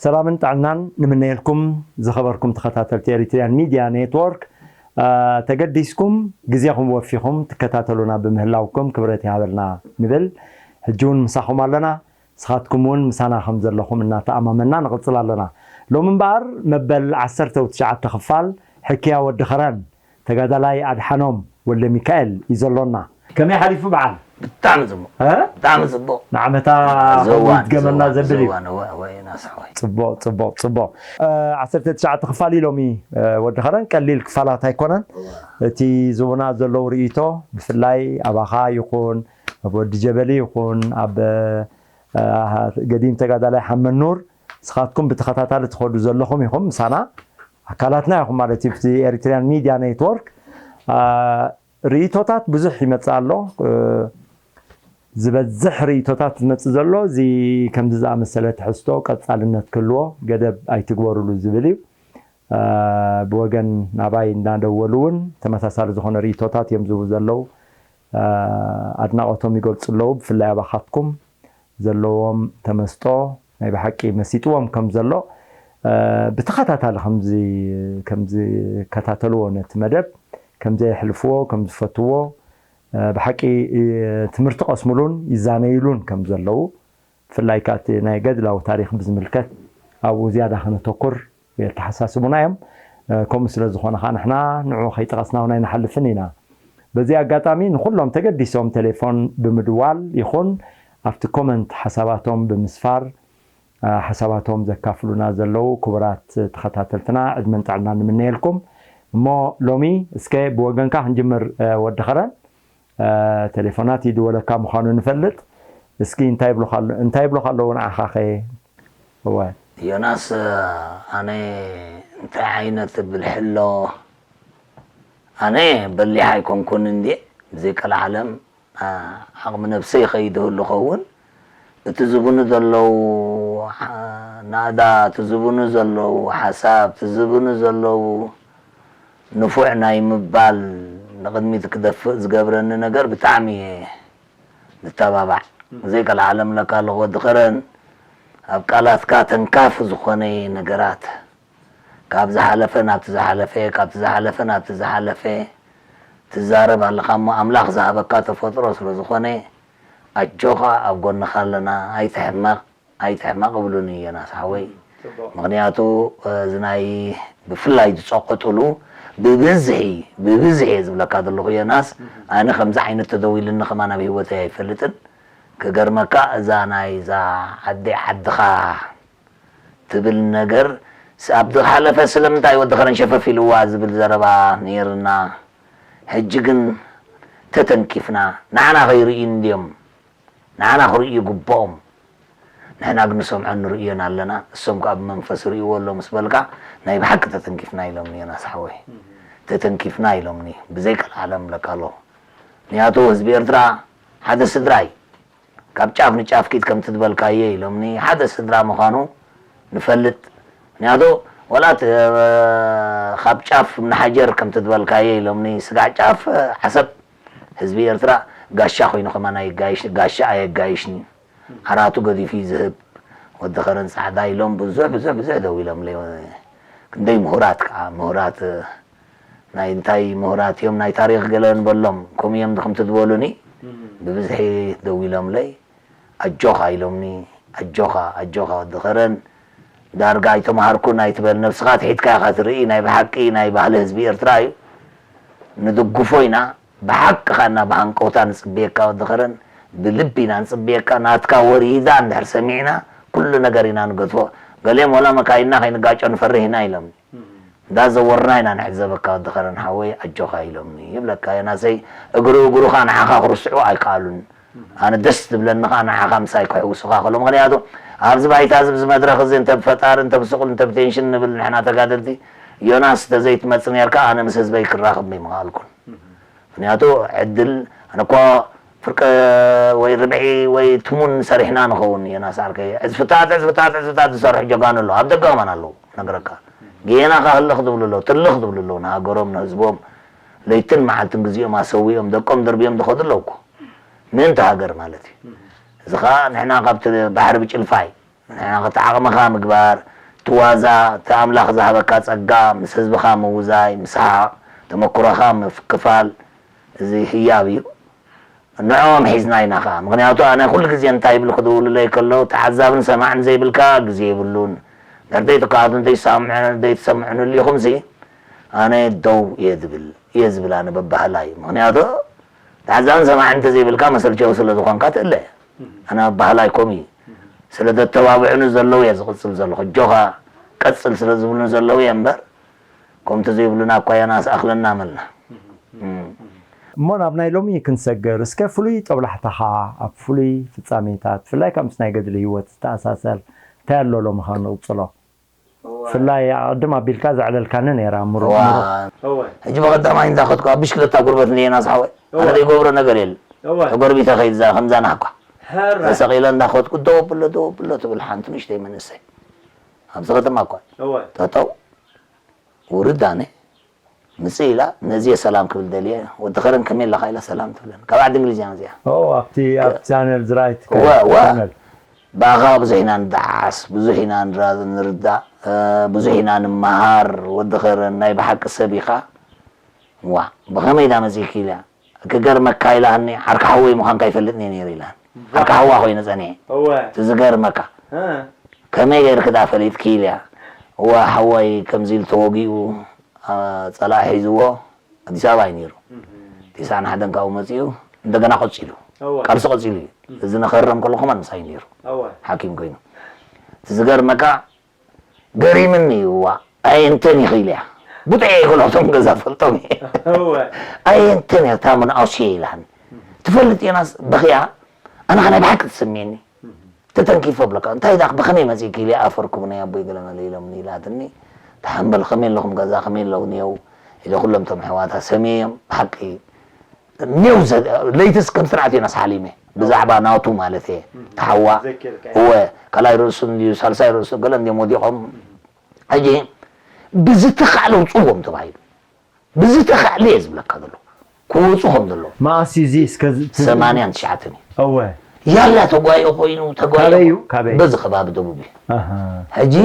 ሰላምን ጥዕናን ንምነየልኩም ዝኸበርኩም ተኸታተልቲ ኤሪትሪያን ሚድያ ኔትወርክ። ተገዲስኩም ግዜኹም ወፊኹም ትከታተሉና ብምህላውኩም ክብረት ይሃበልና ንብል። ሕጂ እውን ምሳኹም ኣለና። ንስኻትኩም እውን ምሳና ከም ዘለኹም እናተኣማመና ንቕጽል ኣለና። ሎሚ እምበኣር መበል ዓሰርተ ትሽዓተ ክፋል ሕክያ ወዲ ኸረን ተጋዳላይ ኣድሓኖም ወልደ ሚካኤል እዩ ዘሎና። ከመይ ሓሊፉ በዓል? ብጣዕሚ ጽቡቕ። እ? ብጣዕሚ ጽቡቕ። ንዓመታ ከምኡ ይድገመና ዘብል እዩ። ጽቡቕ፣ ጽቡቕ፣ ጽቡቕ። እ፣ ዓሰርተ ትሽዓተ ክፋል እዩ ሎሚ፣ እ፣ ወዲ ኸረን ቀሊል ክፋላት ኣይኮነን። እቲ ዝቡና ዘለዉ ርእይቶ ብፍላይ ኣባኻ ይኹን ኣብ ወዲ ጀበሊ ይኹን ኣብ፣ እ፣ ገዲም ተጋዳላይ ሓመድ ኑር ንስኻትኩም ብተኸታታሊ ትኸዱ ዘለኹም ኢኹም ምሳና ኣካላትና ኢኹም ማለት እዩ። ብቲ ኤሪትሪያን ሚድያ ኔትወርክ፣ እ፣ ርእይቶታት ብዙሕ ይመጽእ ኣሎ። እ፣ ዝበዝሕ ርእይቶታት ዝመጽእ ዘሎ እዚ ከምዚ ዝኣመሰለ ትሕዝቶ ቀጻልነት ክህልዎ ገደብ ኣይትግበሩሉ ዝብል እዩ። እ፣ ብወገን ናባይ እንዳደወሉ እውን ተመሳሳሊ ዝኾነ ርእይቶታት እዮም ዝህቡ ዘለዉ። እ፣ ኣድናቖቶም ይገልጹ ኣለዉ። ብፍላይ ኣባኻትኩም ዘለዎም ተመስጦ ናይ ብሓቂ መሲጥዎም ከም ዘሎ፣ እ፣ ብተኸታታሊ ከምዚ፣ ከም ዝከታተልዎ ነቲ መደብ ከም ዘየሕልፍዎ፣ ከም ዝፈትዎ፣ እ፣ ብሓቂ፣ እ፣ ትምህርቲ ቀስምሉን ይዛነይሉን ከም ዘለዉ፣ ብፍላይ ከኣ እቲ ናይ ገድላዊ ታሪኽ ብዝምልከት ኣብኡ ዝያዳ ከነተኩር የተሓሳስቡና እዮም። እ፣ ከምኡ ስለ ዝኾነ ኸዓ ንሕና ንዕኡ ከይጠቐስና እውን ኣይንሓልፍን ኢና። በዚ ኣጋጣሚ ንኹሎም ተገዲሶም ቴሌፎን ብምድዋል ይኹን ኣብቲ ኮመንት ሓሳባቶም ብምስፋር፣ እ፣ ሓሳባቶም ዘካፍሉና ዘለዉ ክቡራት ተኸታተልትና ዕድመን ጥዕናን ንምነየልኩም። እሞ ሎሚ እስከ ብወገንካ ክንጅምር፣ እ፣ ወዲ ኸረን። እ፣ ቴሌፎናት ይድወለካ ምዃኑ ንፈልጥ። እስኪ እንታይ ይብሉኻ ኣሎ-፣ እንታይ ይብሉኻ ኣለዉ ንዓኻኸ? እወ። ዮናስ፣ እ፣ ኣነ እንታይ ዓይነት ብልሒ ኣሎ? ኣነ በሊሕ ኣይኮንኩን እንድየ፣ ብዘይ ቀልዓለም፣ እ፣ ዓቕሚ ነብሰይ ይኸይድ ይህሉ ኸውን። እቲ ዝብኑ ዘለዉ፣ እ፣ ናእዳ፣ እቲ ዝብኑ ዘለዉ ሓሳብ፣ እቲ ዝብኑ ዘለዉ ንፉዕ ናይ ምባል ንቕድሚት ክደፍእ ዝገብረኒ ነገር ብጣዕሚ እየ ዝተባባዕ። ዘይቀልዓለም ለካ ኣለኹ ወዲ ኸረን፣ ኣብ ቃላትካ ተንካፊ ዝኾነ ነገራት፣ ካብ ዝሓለፈ ናብቲ ዝሓለፈ፣ ካብቲ ዝሓለፈ ናብቲ ዝሓለፈ ትዛረብ ኣለኻ እሞ፣ ኣምላኽ ዝሃበካ ተፈጥሮ ስለ ዝኾነ፣ ኣጆኻ ኣብ ጎንኻ ኣለና፣ ኣይትሕመቕ። ኣይትሕመቕ እብሉኒ ዮናስ ሓወይ። ጽቡቕ። ምኽንያቱ፣ እ፣ እዚ ናይ ብፍላይ ዝጸቕጥሉ ብብዝሒ፣ ብብዝሒ እየ ዝብለካ ዘለኹ ዮናስ። እህ። ኣነ ከምዚ ዓይነት ተደዊልኒ ከማን ኣብ ህይወተይ ኣይፈልጥን። ክገርመካ፣ እዛ ናይ እዛ ዓዲ ዓድኻ ትብል ነገር ስ-፣ ኣብ ዝሓለፈ ስለምንታይ ወዲ ኸረን ሸፈፍ ኢልዋ ዝብል ዘረባ ነይርና። ሕጂ ግን ተተንኪፍና፣ ንዓና ከይርእዩ እንድዮም። ንዓና ክርእዩ ይግብኦም። ንሕና ግን ንሰምዖን ንርእዮን ኣለና፣ እሶም ከኣ ብመንፈስ ይርእይዎ ኣለዉ ምስ በልካ፣ ናይ ብሓቂ ተተንኪፍና ኢሎምኒ ዮናስ ሓወይ። ተተንኪፍና ኢሎምኒ፣ ብዘይ ቀልዓለም እብለካ ኣለኹ። ምኽንያቱ ህዝቢ ኤርትራ ሓደ ስድራ እዩ። ካብ ጫፍ ንጫፍ ኪድ ከምቲ ዝበልካዮ ኢሎምኒ፣ ሓደ ስድራ ምዃኑ ንፈልጥ። ምኽንያቱ ዋላ እቲ፣ እ፣ ካብ ጫፍ ንሓጀር ከምቲ ዝበልካዮ ኢሎምኒ፣ ስጋዕ ጫፍ፣ እ፣ ዓሰብ ህዝቢ ኤርትራ ጋሻ ኮይኑ ከማን ኣይጋይሽ-፣ ጋሻ ኣየጋይሽን እዩ። ዓራቱ ገዲፉ እዩ ዝህብ። ወዲ ኸረን ጻዕዳ ኢሎም ብዙሕ፣ ብዙሕ፣ ብዙሕ ደው ኢሎምለይ። ክንደይ ምሁራት ከኣ፣ ምሁራት፣ እ፣ ናይ እንታይ ምሁራት እዮም፣ ናይ ታሪኽ ገለ ንበሎም፣ ከምኡ እዮም ድኽም ትድበሉኒ? እም። ብብዝሒ ደው ኢሎምለይ፣ ኣጆኻ ኢሎምኒ፣ ኣጆኻ፣ ኣጆኻ ወዲ ኸረን፣ ዳርጋ ኣይተምሃርኩን ኣይትበል፣ ነብስኻ ኣትሒትካ ኢኻ ትርኢ። ናይ ብሓቂ ናይ ባህሊ ህዝቢ ኤርትራ እዩ። ንድግፎ ኢና። ብሓቂ ኸኣ ብሃንቀውታ ንጽበየካ ወዲ ኸረን፣ ብልቢ ኢና ንጽበየካ። ናትካ ወሪዳ እንድሕር ሰሚዕና ኩሉ ነገር ኢና ንገድፎ። ገሊኦም ወላ መካይንና ከይንጋጮ ንፈርህ ኢና ኢሎም። እንዳዘወርና ኢና ንዕዘበካ ወዲ ኸረን ሓወይ ኣጆኻ ኢሎምኒ ይብለካ። የናሰይ እግሪ እግሩኻ ንዓኻ ክርስዑ ኣይከኣሉን። ኣነ ደስ ዝብለኒ ኸኣ ንዓኻ ምሳይ ክሕውሱኻ ከሎ። ምኽንያቱ ኣብዚ ባይታ እዚ፣ ኣብዚ መድረኽ እዚ እንተ ብፈጣሪ፣ እንተ ብስቑል፣ እንተ ብቴንሽን ንብል ንሕና ተጋደልቲ፣ ዮናስ እንተዘይትመጽእ ኔርካ ኣነ ምስ ህዝበይ ክራኸብ ምይምኸኣልኩን። ምኽንያቱ ዕድል፣ ኣነ እኮ ፍርቂ ወይ ርብዒ ወይ ትሙን ሰሪሕና ንኸውን ዮናስ ዓርከይ። ዕጽፍታት፣ ዕጽፍታት፣ ዕጽፍታት ዝሰርሑ ጀጋኑ ኣለዉ። ኣብ ደገ ከማን ኣለዉ፣ ነግረካ። ጌና ከ ህልኽ ዝብሉ ኣለዉ፣ ትልኽ ዝብሉ ኣለዉ፣ ንሃገሮም፣ ንህዝቦም ለይትን መዓልትን ግዜኦም ኣሰዊኦም፣ ደቆም ደርብዮም ዝኸዱ ኣለዉ እኮ። ምእንቲ ሃገር ማለት እዩ። እዚ ኸኣ ንሕና ካብቲ ባሕሪ ብጭልፋ እዩ። ንሕና እቲ ዓቕምኻ ምግባር፣ እቲ ዋዛ፣ እቲ ኣምላኽ ዝሃበካ ጸጋ፣ ምስ ህዝብኻ ምውዛይ፣ ምስሓቕ፣ ተመኩሮኻ ምክፋል፣ እዚ ህያብ እዩ። ንዕኦም ሒዝና ኢና ኸኣ። ምኽንያቱ ኣነ ኩሉ ግዜ እንታይ ይብል ክድውሉለይ ከለዉ፣ ተዓዛብን ሰማዕን ዘይብልካ ግዜ የብሉን። እንድሕር ዘይትከኣቱ፣ ዘይትሰምዑ፣ ዘይትሰምዑ ንህልይኹምሲ፣ ኣነ ደው እየ ዝብል፣ እየ ዝብል ኣነ በባህላይ። ምኽንያቱ ተዓዛብን ሰማዕን እንተዘይብልካ መሰልቸዊ ስለ ዝኾንካ ትእለ። ኣነ በባህላይ ከምኡ እዩ። ስለ ዘተባብዑኒ ዘለዉ እየ ዝቕጽል ዘለኹ። ኣጆኻ ቀጽል ስለ ዝብሉኒ ዘለዉ እየ እምበር፣ ከምቲ ዘይብሉና እኳ ዮናስ ኣኽለና መልና። እም። እሞ ናብ ናይ ሎሚ ክንሰግር፣ እስከ ፍሉይ ጦብላሕታኻ ኣብ ፍሉይ ፍጻሜታት፣ ብፍላይ ካብ ምስ ናይ ገድሊ ህይወት ዝተኣሳሰር እንታይ ኣሎ ሎሚ ኸ ንቕጽሎ? እወ። ብፍላይ ኣቐድም ኣቢልካ ዘዕለልካኒ ነይራ፣ ምሩቕ፣ እዋ። ምሩቕ። እወ። ሕጂ ብቐዳማይ እንዳኸድኩ ኣብ ብሽክለታ ጉርበት እንደ ዮናስ ሓወይ፣ ኣነ እወ። ዘይገብሮ ነገር የለ። እወ። ተጎርቢተ ኸይድ እዛ ከምዛ ናኳ። ሕራይ። ተሰቒለ እንዳኸድኩ ደው ኣብሎ፣ ደው ኣብሎ ትብል ሓንቲ ንእሽተይ መንእሰይ። ኣብዚ ከተማ እኳ። እወ። ጠጠው። ውርድ ኣነ ምጽእ ኢላ፣ ነዚ እየ ሰላም ክብል ደልየ፣ ወዲ ኸረን ከመይ ኣለኻ ኢላ ሰላም ትብለኒ። ካብ ዓዲ እንግሊዝ እያ መጺኣ። ኦ፣ ኣብቲ፣ ኣብ ቻነል ዝራይት እወ፣ እወ። ቻነል። ብኣኻ ብዙሕ ኢና ንደዓስ፣ ብዙሕ ኢና ንራ-፣ ንርዳእ፣ እ፣ ብዙሕ ኢና ንመሃር። ወዲ ኸረን ናይ ብሓቂ ሰብ ኢኻ። ዋ፣ ብኸመይ ዳ መጺእኪ ኢላ። ክገርመካ ኢላኒ፣ ዓርካ ሓወይ ምዃንካ ይፈልጥ እየ ነይረ ኢላኒ። ዋ። ዓርካ ሓዋ ኮይነ ጸኒሐ። እወ። እቲ ዝገርመካ፣ እ። ከመይ ገይርኪ ደኣ ፈሊጥኪ ኢለያ። እወ፣ ሓወይ ከምዚ ኢሉ ተወጊኡ፣ ኣ፣ ጸላኢ ሒዝዎ፣ ኣዲስ ኣበባ እዩ ነይሩ። እህ። ተስዓን ሓደን ካብኡ መጺኡ፣ እንደገና ቀጺሉ። እወ። ቃልሲ ቀጺሉ እዩ። እህ። እዚ ንኸረም ከሎ ከማን ምሳይ ነይሩ። እወ። ሓኪም ኮይኑ። እቲ ዝገርመካ፣ ገሪምኒ እዩ፣ እዋ፣ ኣየንተን ኢኺ ኢለያ። ቡጥዐ እየ ክብሎ፣ እቶም ገዛ ፈልጦም እየ። እወ። ኣየንተን እያ፣ እታ መንኣውሲ እየ ኢላኒ። ትፈልጥ ዮናስ፣ በኽያ፣ ኣነ ኸ ናይ ብሓቂ ትስምየኒ። ተተንኪፈ ብለካ፣ እንታይ ኢላ፣ ብኸመይ መጺእኪ ኢለያ፣ ኣፈርኩ ብናይ ኣቦይ ገለመለ ኢሎምኒ ኢላትኒ። ደሓን በል፣ ከመይ ኣለኹም ገዛ፣ ከመይ ኣለዉ እኒአው? ኢለ ኩሎም እቶም ኣሕዋታ ሰምየዮም፣ ብሓቂ ኔው ዘ-፣ ለይትስ ከም ስርዓት ዮናስ ሓሊመ ብዛዕባ ናቱ ማለት እየ። እም። ተሓዋ ዘኪርካ። እወ፣ ካልኣይ ርእሱ እንድዩ፣ ሳልሳይ ርእሱ ገለ እንድዮም ወዲቖም። እም። ሕጂ ብዝተኻእለ ውጽዎም ተባሂሉ። ብዝተኻእለ እየ ዝብለካ ዘሎ። ክወጹ ከም ዘለዎ። መኣስ እዩ እዚ እስከ ዝ-፣ ት-፣ ሰማንያን ትሽዓተን እዩ። እወ። ያላ ተጓዮ ኮይኑ፣ ተጓዮ ካበይ እዩ? ካበይ? በዚ ከባቢ ደቡብ እዩ። ኣሃ። ሕጂ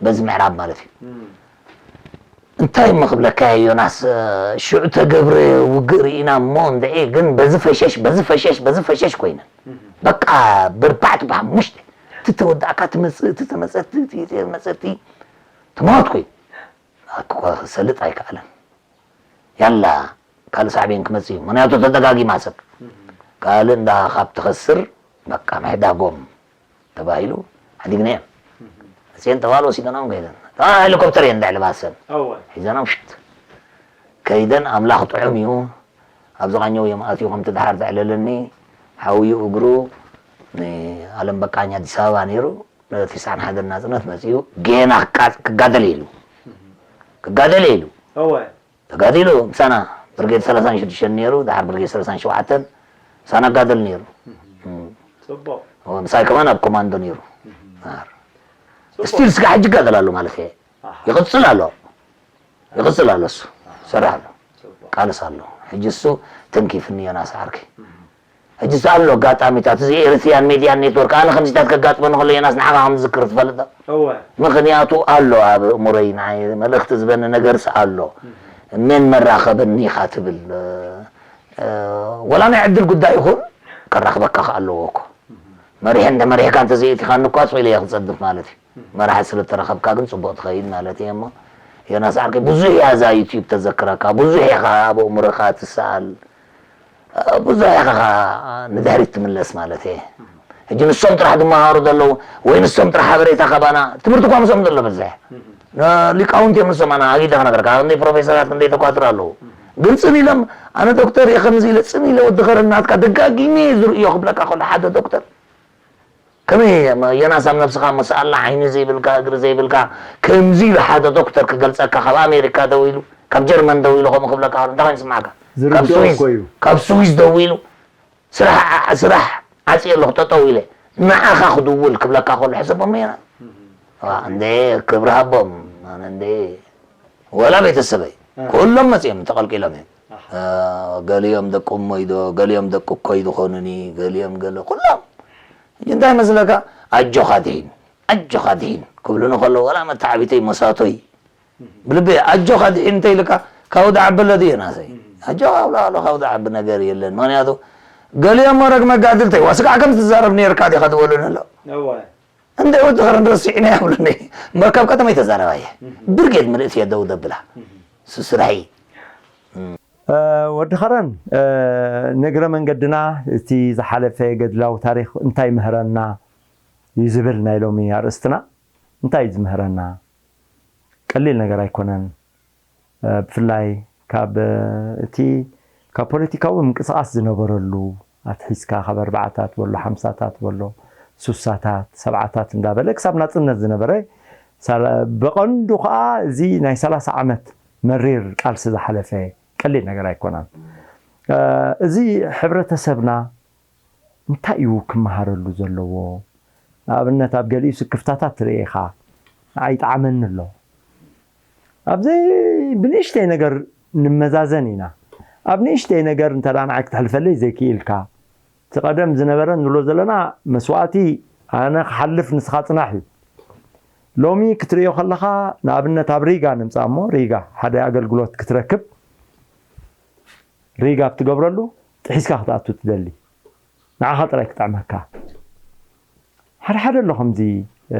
በዚ ምዕራብ ማለት እዩ። እም። እንታይ እሞ ክብለካ እየ ዮናስ፣ ሽዑ ተገብረ ውግእ ርኢና እሞ እንድዒ ግን በዚ ፈሸሽ፣ በዚ ፈሸሽ፣ በዚ ፈሸሽ ኮይነን። እህ። በቃ በርባዕቲ ብሓሙሽተ። እቲ ተወዳእካ ትመጽእ፣ እቲ ተመጸቲ፣ እቲ ተመጸቲ፣ ትመወት ኮይኑ። ኣኮ ክሰልጥ ኣይከኣለን። ያላ ካልእ ሳዕቤን ክመጽእ እዩ። ምኽንያቱ ተደጋጊማ ሰብ። እህ። ካልእ እንዳ ካብ ትኸስር በቃ ምሕዳጎም። ተባሂሉ ሓዲግናየን። መፅየን ጠዋል ወሲደናም ከይደን። ጠዋል ሄሊኮፕተር እየን ደዕልባ ሰብ። እወ። ሒዘናም ሽት። ከይደን ኣምላኽ ጥዑም እዩ። ኣብዚ ቃኘው እዮም ኣትዩ ከምቲ ድሓር ዘዕለለኒ። ሓውዩ እግሩ ንኣለም በቃኝ ኣዲስ ኣበባ ነይሩ። ንተስዓን ሓደን ናፅነት መፅዩ። ጌና ክቃ-፣ ክጋደል እዩ ኢሉ። ክጋደል እዩ ኢሉ። እወ። ተጋዲሉ ምሳና ብርጌድ ሰላሳን ሽዱሽተን ነይሩ፣ ድሓር ብርጌድ ሰላሳን ሸውዓተን ምሳና ጋደል ነይሩ። እም። ጽቡቕ። እወ፣ ምሳይ ከማን ኣብ ኮማንዶ ነይሩ። እም። ድሓር። ጽቡቕ። ስቲል ስጋብ ሕጂ ይጋደል ኣሎ ማለት እየ። ኣሃ። ይቕጽል ኣሎ። ይቕጽል ኣሎ እሱ። ኣሃ። ይሰርሕ ኣሎ። ጽቡቕ። ቃልስ ኣሎ። ሕጂ እሱ ተንኪፍኒ ዮናስ ዓርከይ። እም። ሕጂ ኣሎ ኣጋጣሚታት፣ እዚ ኤሪትሪያን ሜድያን ኔትወርክ፣ ኣነ ከምዚታት ከጋጥመኒ ከሎ ዮናስ ንዓኻ ከም ዝዝክር ትፈልጥ ዶ? እወ። ምኽንያቱ ኣሎ ኣብ ኣእምሮይ፣ ንዓይ መልእኽቲ ዝህበኒ ነገርስ ኣሎ። እህ። መን መራኸበኒ ኢኻ ትብል፣ እ፣ ወላ ናይ ዕድል ጉዳይ ይኹን ከራኽበካ ከ ኣለዎ እኮ። እህ። መሪሐ እንተ መሪሕካ እንተ ዘየእቲኻኒ እኳ ስቕ ኢለ እየ ክጸድፍ ማለት እዩ። መራሒ ስለ ተረኸብካ ግን ጽቡቕ ትኸይድ ማለት እየ። እሞ ዮናስ ዓርከይ፣ ብዙሕ እያ እዛ ዩትዩብ ተዘክረካ፣ ብዙሕ ኢኻ ኣብ ኣእምሮኻ ትሰኣል፣ ብዙሕ ኢኻ ንድሕሪት ትምለስ ማለት እየ። ሕጂ ንሶም ጥራሕ ዝመሃሩ ዘለዉ ወይ ንሶም ጥራሕ ሓበሬታ ካባና፣ ትምህርቲ እኳ ምስኦም ዘሎ በዝሕ ሊቃውንቲ እዮም ንሶም። ኣና ኣጊደ ክነግረካ፣ ክንደይ ፕሮፌሰራት ክንደይ ተኳትር ኣለዉ። ግን ጽን ኢሎም፣ ኣነ ዶክተር እየ ከምዚ ኢለ ጽን ኢለ፣ ወዲ ኸረን ናትካ ደጋጊመ እየ ዝርእዮ ክብለካ ከሎ ሓደ ዶክተር፣ ከመይ ዮናስ ኣብ ነብስኻ መሰኣላ ዓይኒ ዘይብልካ እግሪ ዘይብልካ፣ ከምዚ ኢሉ ሓደ ዶክተር ክገልጸካ፣ ካብ ኣሜሪካ ደው ኢሉ፣ ካብ ጀርመን ደው ኢሉ ከምኡ ክብለካ ከሎ እንታይ ኮይኑ ይስምዓካ? ካብ ዝርድኦ ስዊዝ እኮ እዩ። ካብ ስዊዝ ደው ኢሉ ስራሕ ዓ- ስራሕ ዓጽየ ኣለኹ ጠጠው ኢለ ንዓኻ ክድውል ክብለካ ከሎ ሕሰቦም ዮናስ። ዋ፣ እንደ ክብሪ ሃቦም፣ ኣነ እንደ ወላ ቤተሰበይ ኩሎም መጺኦም ተቐልቂሎም እዮም። ኣሃ። እ፣ ገሊኦም ደቂ እሞይ ዶ፣ ገሊኦም ደቂ እኮይ ዝኾኑኒ፣ ገሊኦም ገለ ኩሎም። ሕጂ እንታይ መስለካ? ኣጆኻ ድሒን፣ ኣጆኻ ድሒን ክብሉኒ ከለዉ፣ ወላ መተዓቢተይ መሳቶይ ብልቢ ኣጆኻ ድሒን እንተይልካ፣ ካውዲ ዓቢ ኣሎ ድዩ ናሰይ? ኣጆኻ ኣብላ ኣሎ፣ ካውዲ ዓቢ ነገር የለን። ምኽንያቱ ገሊኦም መረግ መጋድልተይ፣ ዋ፣ ስጋዕ ከም ትዛረብ ነይርካ ዲኻ ትበሉኒ ኣሎ። እወ። እንደ ወዲ ኸረን ረሲዕና ይብሉኒ። መርከብ ከተመይ ተዛረባ እየ። ብርጌድ ምልእቲ እየ ደው ደብላ። እሱ ስራሕይ። እ፣ ወዲ ኸረን፣ እ፣ ንእግረ መንገድና እቲ ዝሓለፈ ገድላዊ ታሪኽ እንታይ ምህረና እዩ ዝብል ናይ ሎሚ ኣርእስትና። እንታይ እዩ ዝምህረና? ቀሊል ነገር ኣይኮነን። እ፣ ብፍላይ ካብ፣ እ፣ እቲ ካብ ፖለቲካዊ ምንቅስቓስ ዝነበረሉ ኣትሒዝካ፣ ካብ ኣርባዓታት በሎ፣ ሓምሳታት በሎ፣ ሱሳታት፣ ሰብዓታት እንዳበለ ክሳብ ናጽነት ዝነበረ፣ ሳላ-፣ ብቐንዱ ኸኣ እዚ ናይ ሰላሳ ዓመት መሪር ቃልሲ ዝሓለፈ ቀሊል ነገር ኣይኮነን። እ፣ እዚ ሕብረተሰብና እንታይ እዩ ክመሃረሉ ዘለዎ? ንኣብነት ኣብ ገሊኡ ስክፍታታት ትርኢ ኢኻ፣ ንዓይ ይጥዓመኒ ኣሎ። ኣብዚ ብንእሽተይ ነገር ንመዛዘን ኢና። ኣብ ንእሽተይ ነገር እንተ ደኣ ንዓይ ክትሕልፈለይ ዘይክኢልካ፣ እቲ ቀደም ዝነበረ ንብሎ ዘለና መስዋእቲ ኣነ ክሓልፍ ንስኻ ጽናሕ እዩ። ሎሚ ክትርእዮ ከለኻ ንኣብነት ኣብ ሪጋ ንምጻእ እሞ ሪጋ ሓደ ኣገልግሎት ክትረክብ ሪጋ ኣብ ትገብረሉ ጥሒስካ ክትኣቱ ትደሊ። ንዓኻ ጥራይ ክጥዕመካ። ሓደ ሓደ ኣሎ ከምዚ፣ እ፣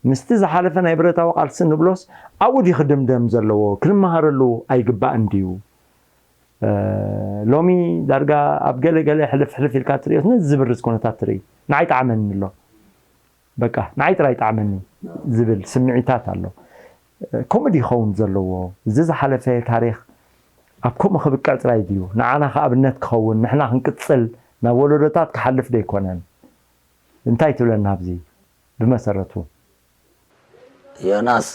ምስቲ ዝሓለፈ ናይ ብረታዊ ቃልሲ ንብሎስ ኣብኡ ድዩ ክድምደም ዘለዎ? ክንመሃረሉ ኣይግባእን ድዩ? እ፣ ሎሚ ዳርጋ ኣብ ገለ ገለ ሕልፍ ሕልፍ ኢልካ ትርእዮስ ነዚ ዝብርዝ ኩነታት ትርኢ። ንዓይ ጠዓመኒ ኣሎ። በቃ ንዓይ ጥራይ ጠዓመኒ ዝብል ስምዒታት ኣሎ። ከምኡ ድዩ ክኸውን ዘለዎ? እዚ ዝሓለፈ ታሪኽ ኣብ ከምኡ ክብቅዕ ጥራይ ድዩ? ንዓና ከ ኣብነት ክኸውን፣ ንሕና ክንቅጽል፣ ናብ ወለዶታት ክሓልፍ ዶ ኣይኮነን? እንታይ ትብለና ኣብዚ ብመሰረቱ? ዮናስ፣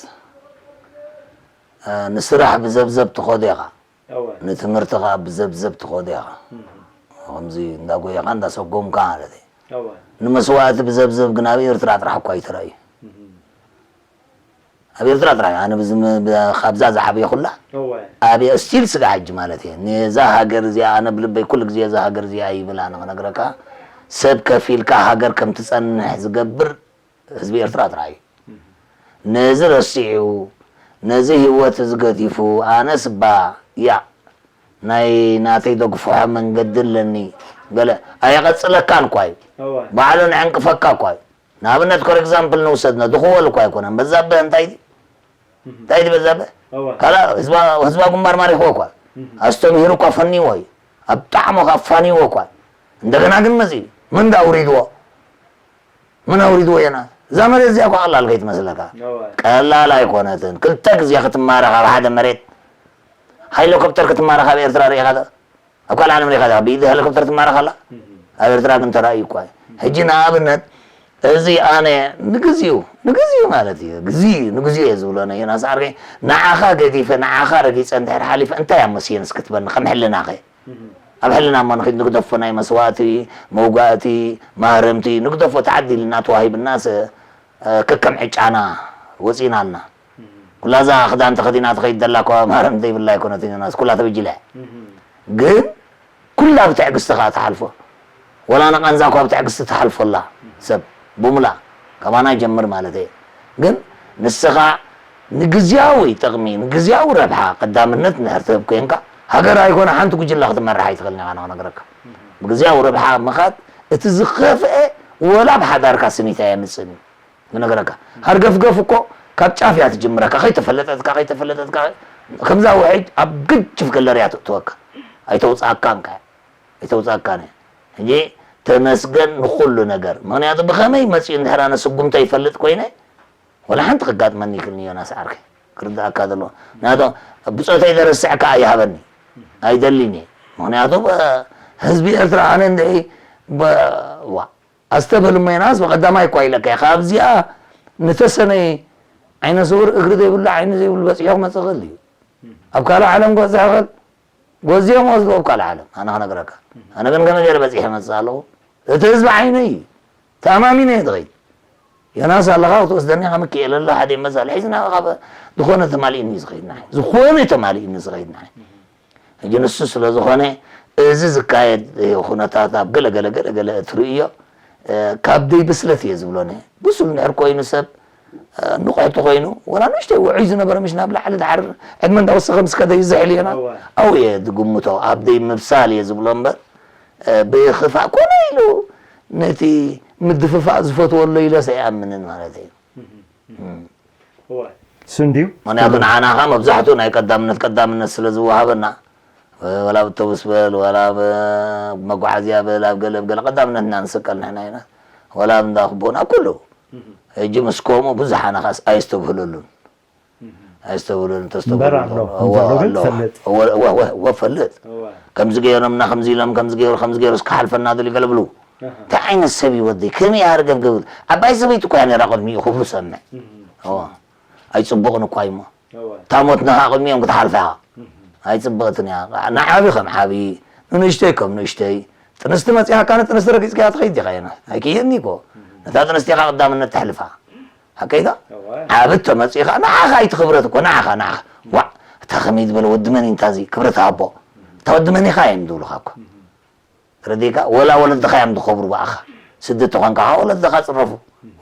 እ፣ ንስራሕ ብዘብዘብ ትኸዶ ኢኻ። እወ። ንትምህርቲ ኸኣ ብዘብዘብ ትኸዶ ኢኻ። እህ። ከምዚ እንዳጎየኻ እንዳሰጎምካ ማለት እዩ። እወ። ንመስዋእቲ ብዘብዘብ ግን ኣብ ኤርትራ ጥራሕ እኳ ኣይተራእዩ። እህ። ኣብ ኤርትራ ጥራሕ እዩ። ኣነ ብዝም-፣ ብ-፣ ካብዛ ዝዓበየኹላ እወ። ኣብየ ስቲል ስጋ ሕጂ ማለት እየ። ነዛ ሃገር እዚኣ ኣነ ብልበይ ኩሉ ግዜ እዛ ሃገር እዚኣ ይብል ኣነ ክነግረካ። ሰብ ከፊልካ ሃገር ከም ትጸንሕ ዝገብር ህዝቢ ኤርትራ ጥራይ እዩ። ነዚ ረሲዑ፣ ነዚ ህይወት እዚ ገዲፉ፣ ኣነስ እባ ያእ ናይ ናተይ ደግፍሖ መንገዲ ኣለኒ፣ ገለ ኣየቐጽለካን እኳ እዩ። እወ። ባዕሉ ንዕንቅፈካ እኳ እዩ። ንኣብነት፣ for example ንውሰድ፣ ነድኽወል እኳ ኣይኮነን። በዛብህ እንታይ ድዩ? እንታይ ድዩ በዛብህ? እወ። ካልእ ህዝባ-፣ ህዝባዊ ግንባር ማሪኽዎ እኳ እዩ። እህ። ኣስተምሂሩ እኳ ፈንይዎ እዩ። ኣብ ጣዕሙ እኳ ኣፋንይዎ እኳ እዩ። እንደገና ግን መጺኡ። መን ዳ ኣውሪድዎ? መን ኣውሪድዎ ዮናስ? እዛ መሬት እዚኣ እኳ ቀላል ከይትመስለካ። እወ። ቀላል ኣይኮነትን። ክልተ ግዜ ክትማረኽ ኣብ ሓደ መሬት። ሄሊኮፕተር ክትማረኽ ኣብ ኤርትራ ርኢኻ ዶ? ኣብ ካልእ ዓለም ርኢኻ ዶ? ብኢድ ሄሊኮፕተር ትማረኽ ኣላ? እህ። ኣብ ኤርትራ ግን ተራእዩ እኳ እዩ። ሕጂ ንኣብነት፣ እዚ ኣነ ንግዚኡ፣ ንግዚኡ ማለት እዩ። ግዚ-፣ ንግዚኡ እየ ዝብሎ፣ ኣነ ዮናስ ዓርከይ፣ ንዓኻ ገዲፈ፣ ንዓኻ ረጊጸ እንድሕር ሓሊፈ፣ እንታይ ኣመስየን እስኪ ትበኒ፣ ከም ሕልናኸ? እህ። ኣብ ሕልና እሞ ንኺድ ንግደፎ፣ ናይ መስዋእቲ፣ መውጋእቲ፣ ማህረምቲ፣ ንግደፎ፣ ተዓዲልና፣ ተዋሂብናስ፣ እ፣ ከከም ዕጫና ወጺናልና። እህ። ኩላ እዛ ክዳን ተኸዲና ትኸይድ ዘላ እኮ ማህረምቲ ዘይብላ ኣይኮነትን፣ ዮናስ፣ ኩላ ተበጅለ። እህ። ግን ኩላ ብትዕግስቲ ከኣ ትሓልፎ። ወላ ንቓንዛ እኳ ብትዕግስቲ ትሓልፎ ኣላ ሰብ ብሙላ፣ ካባና ይጀምር ማለት እየ። ግን ንስኻ ንግዝያዊ ጥቕሚ፣ ንግዝያዊ ረብሓ ቀዳምነት እንድሕር ትህብ ኮይንካ፣ ሃገር ኣይኮነ ሓንቲ ጉጅለ ክትመርሕ ኣይትኽእልን ኢኻ፣ ንኽነግረካ። ብግዝያዊ ረብሓ ምኻድ እቲ ዝኸፍአ ወላ ኣብ ሓዳርካ ስኒት ኣየምጽእን እዩ። ምነገረካ። ሃርገፍገፍ እኮ ካብ ጫፍ እያ ትጅምረካ፣ ከይተፈለጠትካ፣ ከይተፈለጠትካ፣ ከምዛ ውሕጅ ኣብ ግጅፍ ገለርያ ትእትወካ። ኣይተውፅኣካን ከ፣ ኣይተውፅኣካን እያ። ሕጂ ተመስገን ንኹሉ ነገር። ምኽንያቱ ብኸመይ መፂኡ እንድሕር ኣነ ስጉምቶ ይፈልጥ ኮይነ፣ ወላ ሓንቲ ክጋጥመኒ ይክልኒ ዮናስ ዓርከይ። ክርድኣካ ዘለዎ። ምኽንያቱ ብፆተይ ዘረስዕ ከዓ ይሃበኒ። ኣይደልን እየ። ምኽንያቱ ብ-፣ ህዝቢ ኤርትራ ኣነ እንድዒ ብ-፣ ዋ፣ ኣስተብህል እሞ ዮናስ ብቐዳማይ እኳ ኢለካ እየ። ካብዚኣ ንተሰነይ ዓይነ ስውር እግሪ ዘይብሉ ዓይኒ ዘይብሉ በፂሑ ክመፅእ ይኽእል እዩ። ኣብ ካልእ ዓለም ክበፅሕ ይኽእል። ጎዝዮም ወስድዎ ኣብ ካልእ ዓለም። ኣነ ክነግረካ። ኣነ ግን ከመይ ገይረ በፂሐ እመፅእ ኣለኹ? እቲ ህዝቢ ዓይነይ እዩ። ተኣማሚነ እየ ዝኸይድ። ዮናስ ኣለኻ ክትወስደኒ ኢኻ፣ ሚካኤል ኣሎ፣ ሓደ መሳሊ ሒዝና ካብ ዝኾነ ተማሊእኒ እዩ ዝኸይድ ንዓይ። ዝኾነ ተማሊእኒ ዝኸይድ ንዓይ። ሕጂ ንሱ ስለ ዝኾነ እዚ ዝካየድ ኩነታት ኣብ ገለ ገለ ገለ ገለ እትርእዮ፣ እ፣ ካብ ደይ ብስለት እየ ዝብሎ። ነ ብሱል እንድሕር ኮይኑ ሰብ፣ እ፣ ንቑሕ እንተኾይኑ፣ ወላ ንእሽተይ ውዑይ ዝነበረ ምሽ ናብ ላዕሊ ድሓር ዕድመ እንዳወሰኸ ምስ ከደ ይዝሕል እየና። እወ። ኣብኡ እየ ዝግምቶ፣ ኣብ ደይ ምብሳል እየ ዝብሎ እምበር፣ እ፣ ብኽፋእ ኮነ ኢሉ ነቲ ምድፍፋእ ዝፈትወሎ ኢለስ ኣይኣምንን ማለት እዩ። እም። እወ። እሱ እንድዩ። ምኽንያቱ ንዓና ኸኣ መብዛሕትኡ ናይ ቀዳምነት፣ ቀዳምነት ስለ ዝወሃበና፣ ወላ ኣብ ኣውቶቡስ በል፣ ወላ ኣብ መጓዓዝያ በል፣ ኣብ ገለ፣ ኣብ ገለ ቀዳምነት ኢና ንስቀል ንሕና ኢና። ወላ ኣብ እንዳ ክቦና፣ ኣብ ኩሉ። እህ። ሕጂ ምስ ከምኡ ብዙሕ ኣነ ኸኣስ ኣየስተብህለሉን። እህ። ኣየስተብህለሉን፣ ተስተብህሉ እምበር ኣሎ፣ ኣሎ። እወ፣ ከምዘሎ ግን ኣሎ። ትፈልጥ። እወ፣ እወ፣ እወ፣ እወ፣ እፈልጥ። እወ። ከምዚ ገይሮምና፣ ከምዚ ኢሎም፣ ከምዚ ገይሩ፣ ከምዚ ገይሩ፣ እስከ ሓልፈና ደልዩ ገለ ብሉ። ኣሃ። እንታይ ዓይነት ሰብ እዩ ወደይ? ከመይ ኣርገብገብ? ዓባይ ሰበይቲ እኮ እያ ነይራ ቅድሚኡ ክብሉ ሰምዕ። እህ። እወ። ኣይጽቡቕን እኳ እዩ እሞ። እወ። እታ ሞት ንኻ ቅድሚኦም ክትሓልፋ ኢኻ። እህ። ኣይጽብቕትን እያ። ንዓቢ ከም ዓቢ፣ ንንእሽተይ ከም ንእሽተይ። ጥንስቲ መጺኣካ ንጥንስቲ ረጊጽካያ ትኸይድ ዲኻ የና? ኣይክየድኒ እኮ። እህ። ነታ ጥንስቲ ኢኻ ቀዳምነት ተሕልፋ። ሓቀይ ዶ? እወ። ዓቢ እተመጺእኻ ንዓኻ እዩ እቲ ክብረት እኮ፣ ንዓኻ፣ ንዓኻ። ዋዕ፣ እታ ከመይ ዝበለ ወዲ መን እዩ እንታዚ ክብረት ሃቦ? እታ ወዲ መን ኢኻ እዮም ዝብሉኻ እኮ። እህ። ተረዲእካ? ወላ ወለድኻ እዮም ዝኸብሩ ብኣኻ። ስዲ ተኾንካ፣ ወለድኻ ጽረፉ።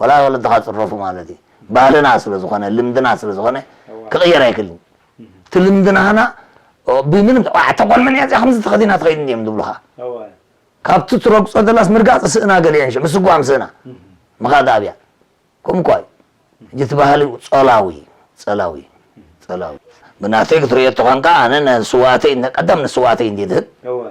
ወላ ወለድኻ ጽረፉ ማለት እዩ። ባህልና ስለ ዝኾነ፣ ልምድና ስለ ዝኾነ፣ እዋ። ክቕየር ኣይክእልን። እህ። እቲ ልምድናና፣ ኦ፣ ብምንም፣ ዋ፣ እታ ጓል መን እያ እዚኣ ከምዚ ተኸዲና ትኸይድ እንድዮም ዝብሉኻ። እዋ። ካብቲ ትረግጾ ዘላስ ምርጋጽ ስእና ገሊአን ሸ-፣ ምስጓም ስእና። እህ። ምኻድ ኣብያ። ከምኡ እኳ እዩ። ሕጂ እቲ ባህሊ ጸላዊ፣ ጸላዊ፣ ጸላዊ። ብናተይ ክትርእዮ እተኾንካ፣ ኣነ ንስውኣተይ፣ ቀዳም ንስውኣተይ እንድየ ዝህብ። እወ።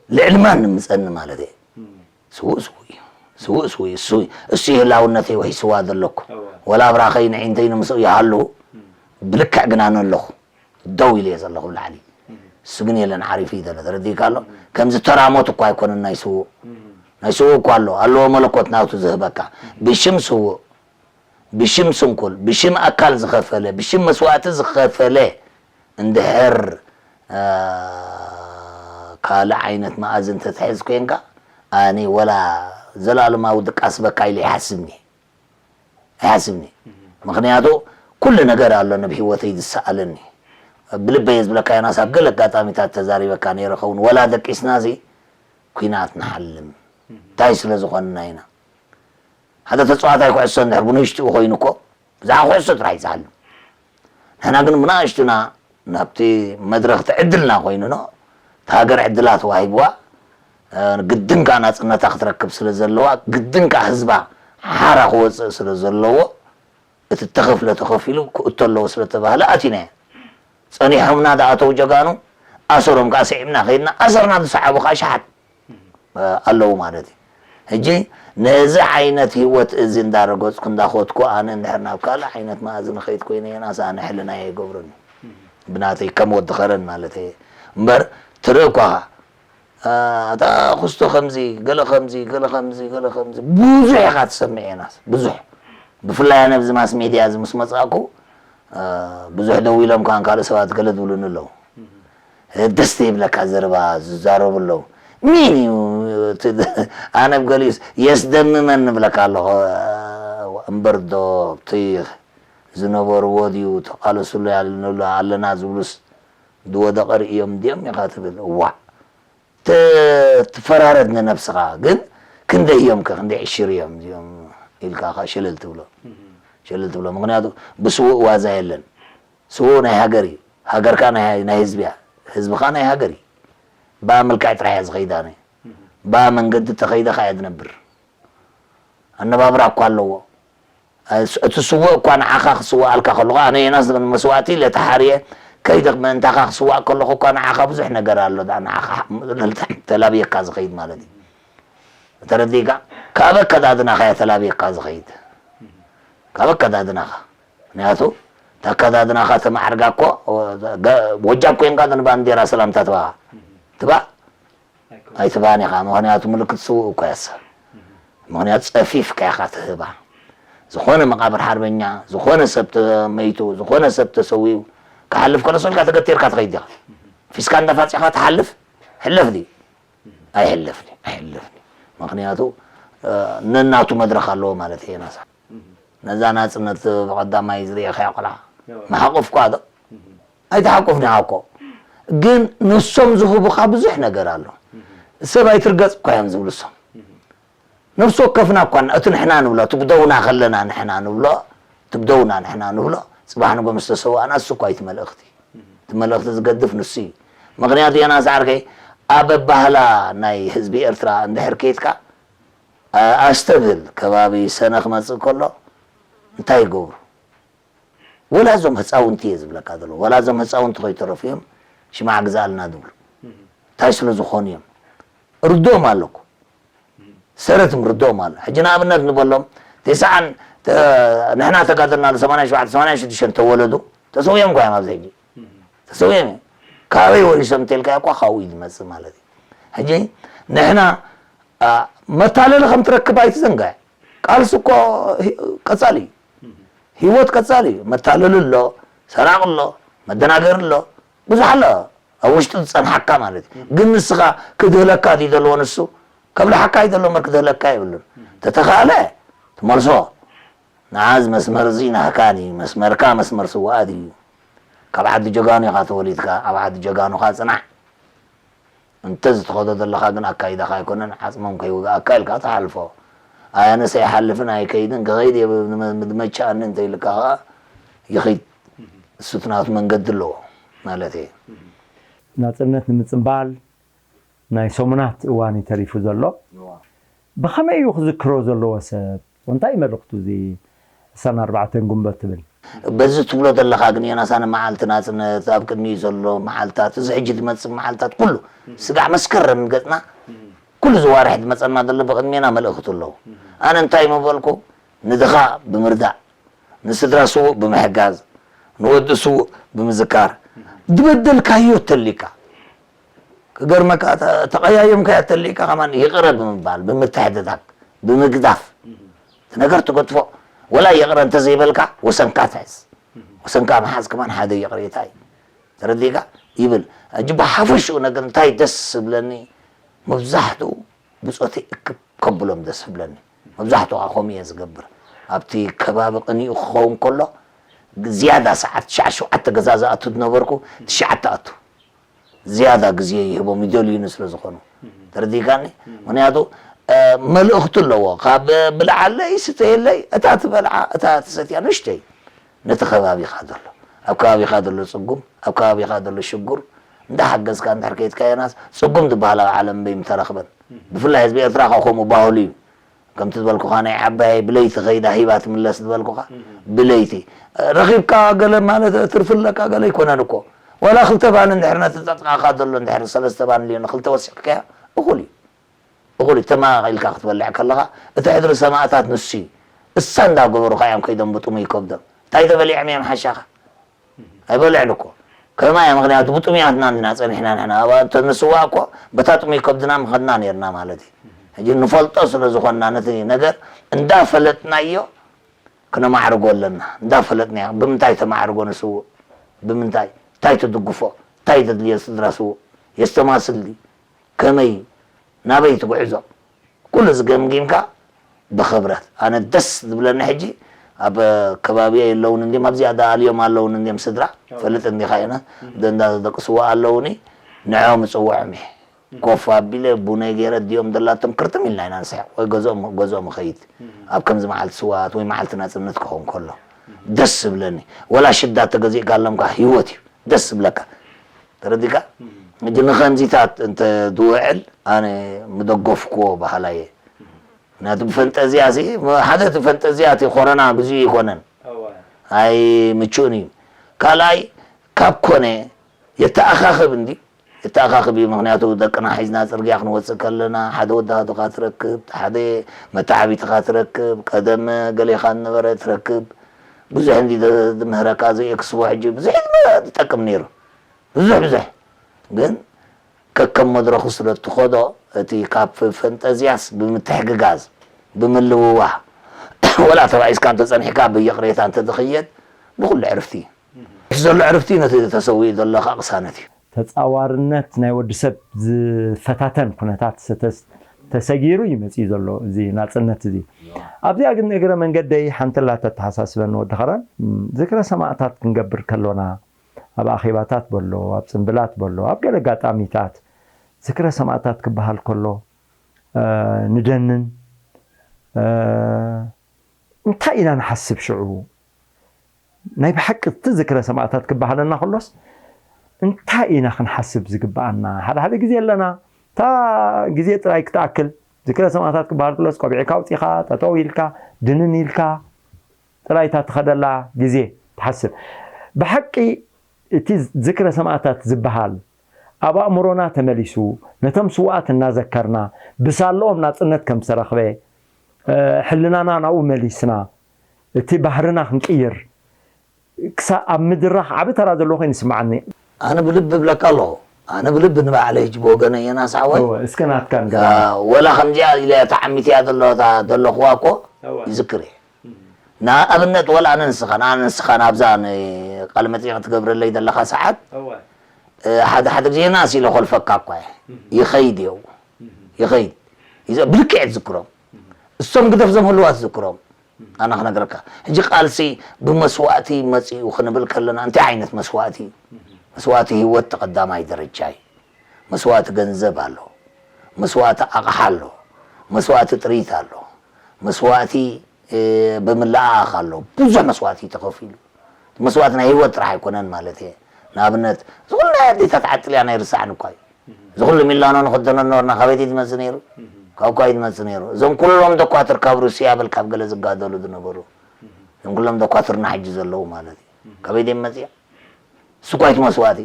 ልዕሊ ማንም ምጸኒ ማለት እየ። እም። ስዉእ ስዉእ እዩ። ስዉእ ስዉእ እዩ። እሱ፣ እሱ እዩ ህላውነተይ ውሒስዋ ዘለኩ። እወ። ወላ ኣብራኸይ ንዒንተይ ንምስኡ ይሃሉ፣ እም። ብልክዕ ግና ነለኹ። ደው ኢለ እየ ዘለኹ ብላዕሊ። እም። እሱ ግን የለን፣ ዓሪፉ እዩ ዘሎ። ተረዲእካ ኣሎ? እም። ከምዚ ተራ ሞት እኳ ኣይኮነን ናይ ስዉእ። እም። ናይ ስዉእ እኳ ኣሎ። ኣለዎ መለኮት ናቱ ዝህበካ። እም። ብሽም ስዉእ፣ ብሽም ስንኩል፣ ብሽም ኣካል ዝኸፈለ፣ ብሽም መስዋእቲ ዝኸፈለ እንድሕር፣ እ፣ ካልእ ዓይነት መኣዝን ተትሕዝ ኮይንካ፣ ኣነ ወላ ዘላለማዊ ድቃስ በካ ኢለ ይሓስብኒ። ኣይሓስብኒ። እም። ምኽንያቱ ኩሉ ነገር ኣሎ ንብ ህይወተይ ዝሰኣለኒ። ብልበይ ዝብለካ ዮናስ ኣብ ገለ ኣጋጣሚታት ተዛሪበካ ነይረ ኸውን። ወላ ደቂስና እዚ ኲናት ንሓልም። እም። እንታይ ስለ ዝኾንና ኢና? ሓደ ተጻዋታይ ኩዕሶ እንድሕር ብንእሽትኡ ኮይኑ እኮ ብዛዕባ ኩዕሶ ጥራሕ ይዝሓሉ። ንሕና ግን ብንእሽቱና ናብቲ መድረኽ እቲ ዕድልና ኮይኑኖ፣ እታ ሃገር ዕድላ ተዋሂብዋ፣ እ፣ ግድን ከኣ ናጽነታ ክትረክብ ስለ ዘለዋ፣ ግድን ከኣ ህዝባ ሓራ ክወጽእ ስለ ዘለዎ፣ እቲ እተኸፍለ ተኸፊሉ ክእቶ ኣለዎ ስለ ተባህለ ኣቲናዮ። ጸኒሖምና ዝኣተው ጀጋኑ፣ ኣሰሮም ከኣ ስዒብና ከይድና፣ ኣሰርና ዝሰዓቡ ከኣ ሸሓት፣ እ፣ ኣለዉ ማለት እዩ። ሕጂ ነዚ ዓይነት ህይወት እዚ እንዳረገጽኩ እንዳኸድኩ ኣነ እንድሕር ናብ ካልእ ዓይነት መኣዝን ኸይድ ኮይነ የናስ ኣነ ሕልናየ ኣይገብሮን እዩ። ብናተይ ከም ወዲ ኸረን ማለት እየ። እምበር ትርኢ እኳ ኸ፣ እ፣ እታ ክስቶ ከምዚ፣ ገለ ከምዚ፣ ገለ ከምዚ፣ ገለ ከምዚ፣ ብዙሕ ኢኻ ትሰምዕ የናስ፣ ብዙሕ። ብፍላይ ኣነ ኣብዚ ማስ ሜድያ እዚ ምስ መጻእኩ፣ እ፣ ብዙሕ ደው ኢሎም ከኣ ካልእ ሰባት ገለ ዝብሉኒ ኣለዉ። ደስ ዘይብለካ ዘረባ ዝዛረቡ ኣለዉ። መን እዩ እቲ ኣነ ኣብ ገሊኡስ የስደምመን ንብለካ ኣለኹ። እምበር ዶ እቲ ዝነበርዎ ድዩ ተቃለስሉ ያልንሉ ኣለና ዝብሉስ ዝወደቐ ርእዮም ድዮም ኢኻ ትብል? እዋዕ። ተ-፣ ትፈራረድ ንነብስኻ። ግን ክንደይ እዮም ከ? ክንደይ ዕሽር እዮም እዚኦም ኢልካ ከ ሸለል ትብሎ። እህ። ሸለል ትብሎ። ምኽንያቱ ብስዉእ ዋዛ የለን። ስዉእ ናይ ሃገር እዩ። ሃገርካ ናይ፣ ናይ ህዝቢ እያ። ህዝብኻ ናይ ሃገር እዩ። ብኣ መልክዕ ጥራሕ እያ ዝኸይድ ኣነ። እህ። ብኣ መንገዲ ተኸይደ ከኣ እየ ዝነብር። ኣነባብራ እኳ ኣለዎ። እቲ ስውእ እኳ ንዓኻ ክስዋኣልካ ከለኹ፣ ኣነ ዮናስ መስዋእቲ ኢለ ተሓርየ ከይደ ምእንታኻ ክስዋእ ከለኹ እኳ ንዓኻ ብዙሕ ነገር ኣሎ። ንዓኻ ተላብየካ ዝኸይድ ማለት እዩ። ተረዲእካ? ካብ ኣከዳድናኻ እየ ተላብየካ ዝኸይድ። ካብ ኣከዳድናኻ። ምክንያቱ፣ እቲ ኣከዳድናኻ ተማዕርጋ እኮ፣ ገ-፣ ወጃብ ኮይንካ ንባንዴራ ሰላምታ ትባኻ። ትባእ? ኣይትባን ኢኻ። ምክንያቱ፣ ምልክት ስውእ እኮ እያ እሳ። ምክንያቱ፣ ጸፊፍካ ኢኻ ትህባ። ዝኾነ መቓብር ሓርበኛ፣ ዝኾነ ሰብ ተመይቱ፣ ዝኾነ ሰብ ተሰዊኡ፣ ክሓልፍ ከሎ፣ ሰልካ ተገቲርካ ትኸይድ ኢኻ። ፊስካ እንዳፋጺኻ ትሓልፍ፣ ሕለፍ ድዩ? ኣይሕለፍን፣ ኣይሕለፍን። ምክንያቱ፣ እ፣ ነናቱ መድረኽ ኣለዎ ማለት እየ ናሳ። ነዛ ናጽነት ብቐዳማይ ዝርእኻ ቆልዓ፣ ምሓቆፍኳ ዶ? ኣይተሓቆፍንኻ እኮ። ግን ንሶም ዝህቡኻ ብዙሕ ነገር ኣሎ። ሰብ ኣይትርገጽ እኳ እዮም ዝብሉ እሶም። ነፍሲ ወከፍና እኳ እቲ ንሕና ንብሎ፣ ትጉደውና ከለና ንሕና ንብሎ፣ ትጉደውና ንሕና ንብሎ፣ ጽባሕ ንጎ ምስ ተሰዋእና እሱ እኳ እዩ እቲ መልእኽቲ። እቲ መልእኽቲ ዝገድፍ ንሱ እዩ። ምኽንያቱ ዮናስ ዓርከይ፣ ኣብ ኣባህላ ናይ ህዝቢ ኤርትራ እንድሕር ከይድካ፣ ኣ-፣ ኣስተብህል፣ ከባቢ ሰነ ክመጽእ ከሎ እንታይ ይገብሩ? ወላ እዞም ህጻውንቲ እየ ዝብለካ ዘለኹ፣ ወላ እዞም ህጻውንቲ ከይተረፉ እዮም ሽማዕ ግዛኣልና ዝብሉ። እንታይ ስለ ዝኾኑ እዮም? ርድኦም ኣለኩ። ሰረት ምርድኦም ኣሎ። ሕጂ ንኣብነት ንበሎም፣ ተስዓን፣ ተ-፣ ንሕና ተጋደልናሉ ሰማንያን ሸውዓተን ሰማንያን ሽዱሽተን ተወለዱ፣ ተሰውዮም እኳ እዮም ኣብዚ ሕጂ። ተሰውዮም እዮም። ካበይ ወሪሶም እንተልካዮ እኳ ካብኡ እዩ ዝመጽእ ማለት እዩ። ሕጂ ንሕና፣ ኣ፣ መታለሊ ከም ትረክብ ኣይትዘንጋዕ። ቃልሲ እኮ ሂ-፣ ቀጻሊ እዩ። ህይወት ቀጻሊ እዩ። መታለሊ ኣሎ፣ ሰራቂ ኣሎ፣ መደናገሪ ኣሎ፣ ብዙሕ ኣሎ። ኣብ ውሽጢ ዝጸንሓካ ማለት እዩ። ግን ንስኻ ክድህለካ ድዩ ዘለዎ ንሱ? ከብልሓካ እዩ ዘሎ እምበር ክድህለካ የብሉን። ተተኻእለ ትመልሶ። ንዓዝ መስመር እዚ ናህካን እዩ። መስመርካ መስመር ስውኣት እዩ። ካብ ዓዲ ጀጋኑ ኢኻ ተወሊድካ፣ ኣብ ዓዲ ጀጋኑኻ ጽናዕ። እንተ ዝተኸዶ ዘለኻ ግን ኣካይዳኻ ኣይኮነን፣ ዓጽሞም ከይውግኣካ ኢልካ ትሓልፎ። ኣይ ኣነስ ኣይሓልፍን ኣይከይድን፣ ክኸይድ እየ ብ-፣ ብ-፣ ዝመችኣኒ እንተ ኢልካ ኸኣ ይኺድ። እሱ እቲ ናቱ መንገዲ ኣለዎ ማለት እየ። ናጽነት ንምጽንባል ናይ ሰሙናት እዋን እዩ ተሪፉ ዘሎ። እዋ። ብኸመይ እዩ ክዝክሮ ዘለዎ ሰብ? እንታይ እዩ መልእኽቱ እዚ ዕስራን ኣርባዕተን ጉንበት ትብል? በዚ ትብሎ ዘለኻ ግን ዮናስ፣ ኣነ መዓልቲ ናጽነት፣ ኣብ ቅድሚኡ ዘሎ መዓልታት፣ እዚ ሕጂ ዝመጽእ መዓልታት ኩሉ ስጋዕ መስከረም ገጽና ኩሉ እዚ ዋርሕ ዝመጸና ዘሎ ብቕድሜና መልእኽቱ ኣለዎ። ኣነ እንታይ ምበልኩ? ንድኻ ብምርዳእ፣ ንስድራ ስዉእ ብምሕጋዝ፣ ንወዲ ስዉእ ብምዝካር፣ ዝበደልካዮ ተሊካ። ክገርመካ፣ ተ-፣ ተቐያየምካዮ ተሊካ ከማን ይቕረ ብምባል፣ ብምትሕድዳግ፣ ብምግዳፍ፣ እቲ ነገር ትገድፎ። ወላ ይቕረ እንተዘይበልካ፣ ወሰንካ ትሕዝ። ወሰንካ ምሓዝ ከማን ሓደ ይቕሬታ እዩ። ተረዲእካ? ይብል። ሕጂ ብሓፈሽኡ ነገር እንታይ ደስ ዝብለኒ፣ መብዛሕትኡ ብጾተይ እክብ ከብሎም ደስ ዝብለኒ። መብዛሕትኡ ከኣ ከምኡ እየ ዝገብር። ኣብቲ ከባቢ ቅኒኡ ክኸውን ከሎ፣ ዝያዳ ሰዓት ትሽዓተ ሸውዓተ ገዛ ዝኣቱ ዝነበርኩ፣ ትሽዓተ ኣቱ። ዝያዳ ግዜ ይህቦም፣ ይደልዩኒ ስለ ዝኾኑ። ተረዲእካኒ? ምኽንያቱ፣ እ፣ መልእኽቲ ኣለዎ። ካብ ብልዓለይ፣ ስተየለይ፣ እታ ትበልዓ፣ እታ ትሰትያ ንእሽተይ። ነቲ ከባቢኻ ዘሎ፣ ኣብ ከባቢኻ ዘሎ ጽጉም፣ ኣብ ከባቢኻ ዘሎ ሽጉር እንዳሓገዝካ እንድሕር ከይድካ ዮናስ፣ ጽጉም ዝበሃል ኣብ ዓለም እምበይ ምተረኽበን። ብፍላይ ህዝቢ ኤርትራ ከኣ ከምኡ ባህሉ እዩ። ከምቲ ዝበልኩኻ ናይ ዓባየይ ብለይቲ ከይዳ ሂባ ትምለስ ዝበልኩኻ፣ ብለይቲ ረኺብካ ገለ ማለት ትርፊ ኣለካ ገለ ኣይኮነን እኮ። ዋላ ክልተ ባኒ እንድሕር ነቲ ጸጥቃኻ ዘሎ እንድሕር ሰለስተ ባኒ ልዮ ንክልተ ወሲኽካያ እኹል እዩ። እኹል እዩ። ተማቒልካ ክትበልዕ ከለኻ፣ እቲ ሕድሪ ሰማእታት ንሱ እዩ። እሳ እንዳገበሩኻ እዮም ከይዶም ብጥሙይ ከብዶም። እንታይ ተበሊዖም እዮም ሓሻኻ? ኣይበልዕን እኮ። ከማይ ምኽንያቱ ብጥሙያትና እንዲና ጸኒሕና ንሕና። ኣብ፣ እተ ንስዋ እኮ በታ ጥሙይ ከብድና ምኸድና ነርና ማለት እዩ። ሕጂ ንፈልጦ ስለ ዝኾንና ነቲ ነገር እንዳፈለጥናዮ ክነማዕርጎ ኣለና። እንዳፈለጥናዮ፣ ብምንታይ ተማዕርጎ ንስውእ? ብምንታይ? እንታይ ትድግፎ? እንታይ ተድልዮ ስድራ ስውእ? የስተማስል ድዩ? ከመይ? ናበይ ትጉዕዞ? ኩሉ እዚ ገምጊምካ ብኽብረት። ኣነ ደስ ዝብለኒ ሕጂ ኣብ ከባቢየ የለውን እንድዮም፣ ኣብ ዝያዳ ኣልዮም ኣለውን እንድዮም ስድራ። ኣዎ። ፈልጥ እንዲኻ ኢና። እም። ደንዳ ደቂ ስዋ ኣለውኒ፣ ንዕኦም እጽውዖም እየ። እም። ኮፍ ኣቢለ ቡነይ ገይረ ድዮም ደላቶም ክርትም ኢልና ኢና ንስሕቕ። ወይ ገዝኦም፣ ገዝኦም እኸይድ። እም። ኣብ ከምዚ መዓልቲ ስዋኣት ወይ መዓልቲ ናጽነት ክኸውን ከሎ። እም። ደስ ዝብለኒ። ወላ ሽዳ ተገዚእካ ኣሎምካ ህይወት እዩ። ደስ ዝብለካ። ተረዲካ? እም። ሕጂ ንኸምዚታት እንተ ዝውዕል ኣነ ምደገፍክዎ በሃላይ እየ። እም። ምክንያቱ ብፈንጠዝያ ሲ ሓደ እቲ ፈንጠዝያ እቲ ኮረና ብዙ ይኮነን ኣይምቹን እዩ። ካልኣይ ካብ ኮነ የተኣኻኽብ እንዲ የተኣኻኽብ እዩ። ምክንያቱ ደቅና ሒዝና ፅርግያ ክንወፅእ ከለና ሓደ ወዳሃዱካ ትረክብ፣ ሓደ መተዓቢትካ ትረክብ፣ ቀደም ገሌኻ ነበረ ትረክብ። ብዙሕ እንዲ ዝምህረካ ዘይክስቦ ሕጂ ብዙሕ ዝጠቅም ነይሩ። ብዙሕ ብዙሕ ግን ከከም መድረኹ ስለ እትኸዶ እቲ ካብ ፈንጠዝያስ ብምትሕግጋዝ ብምልውዋህ ወላ ተባኢስካ እንተፀኒሕካ ብይቕሬታ እንተዝኽየድ ንኩሉ ዕርፍቲ እዩ። ዘሎ ዕርፍቲ ነቲ ተሰዊኡ ዘሎ ከዓ ቅሳነት እዩ። ተፃዋርነት ናይ ወዲ ሰብ ዝፈታተን ኩነታት ተሰጊሩ እዩ መፂኡ ዘሎ እዚ ናፅነት እዚ። ኣብዚኣ ግን እግረ መንገደይ ሓንቲ ላ ተተሓሳስበኒ ወዲ ኸረን ዝክረ ሰማእታት ክንገብር ከሎና ኣብ ኣኼባታት በሎ ኣብ ፅንብላት በሎ ኣብ ገለ ኣጋጣሚታት ዝክረ ሰማእታት ክበሃል ከሎ ንደንን እንታይ ኢና ንሓስብ ሽዑ ናይ ብሓቂ እቲ ዝክረ ሰማእታት ክበሃለና ከሎስ እንታይ ኢና ክንሓስብ ዝግበኣና ሓደ ሓደ ግዜ ኣለና እታ ግዜ ጥራይ ክትኣክል ዝክረ ሰማእታት ክበሃል ከሎስ ቆቢዕካ ኣውፂኻ ጠጠው ኢልካ ድንን ኢልካ ጥራይ እታ ትኸደላ ግዜ ትሓስብ። ብሓቂ እቲ ዝክረ ሰማእታት ዝበሃል ኣብ ኣእምሮና ተመሊሱ ነቶም ስውኣት እናዘከርና ብሳልኦም ናፅነት ከም ዝተረኽበ ሕልናና ናብኡ መሊስና እቲ ባህርና ክንቅይር ክሳብ ኣብ ምድራኽ ዓቢ ተራ ዘለዎ ኮይኑ ይስምዓኒ። ኣነ ብልቢ እብለካ ኣለኹ። ኣነ ብልቢ ንባዕለይ ሕጂ ብወገነይ ዮናስ ሓወይ እወ እስከ ናትካ ንገራ። ወላ ከምዚኣ ኢለ ተዓሚተያ ዘሎ ዘለኹዋ እኮ ይዝክር እየ። ንኣብነት ወላ ኣነ ንስኻ ንኣነ ንስኻ ናብዛ ቃለ መጠይቕ ትገብረለይ ዘለኻ ሰዓት ሓደ ሓደ ግዜ ናስ ኢለ ኮልፈካ እኳ እየ ይኸይድ እየው ይኸይድ ይዘ ብልክዕ ትዝክሮም እሶም ግደፍ ዘምህልዋ ትዝክሮም ኣነ ክነግረካ ሕጂ ቃልሲ ብመስዋእቲ መፂኡ ክንብል ከለና እንታይ ዓይነት መስዋእቲ መስዋእቲ ህይወት ተቐዳማይ ደረጃ እዩ መስዋእቲ ገንዘብ ኣሎ መስዋእቲ ኣቕሓ ኣሎ መስዋእቲ ጥሪት ኣሎ መስዋእቲ ብምልኣኣኽ ኣሎ ብዙሕ መስዋእቲ እዩ ተኸፊሉ እቲ መስዋእቲ ናይ ህይወት ጥራሕ ኣይኮነን ማለት እየ ንኣብነት እዚ ኩሉ ናይ ኣዴታት ዓጥልያ ናይ ርሳዕን እኳ እዩ እዚ ኩሉ ሚላኖ ንኽደኖ ነበርና ካበይቲ ትመፅእ ነይሩ ካብ ኳ እዩ ትመፅእ ነይሩ እዞም ኩሎም ደኳትር ካብ ሩስያ በል ካብ ገለ ዝጋደሉ ዝነበሩ እዞም ኩሎም ደኳትርና ሕጂ ዘለዉ ማለት እዩ ካበይቲ መፅያ እሱ እኳ እቲ መስዋእቲ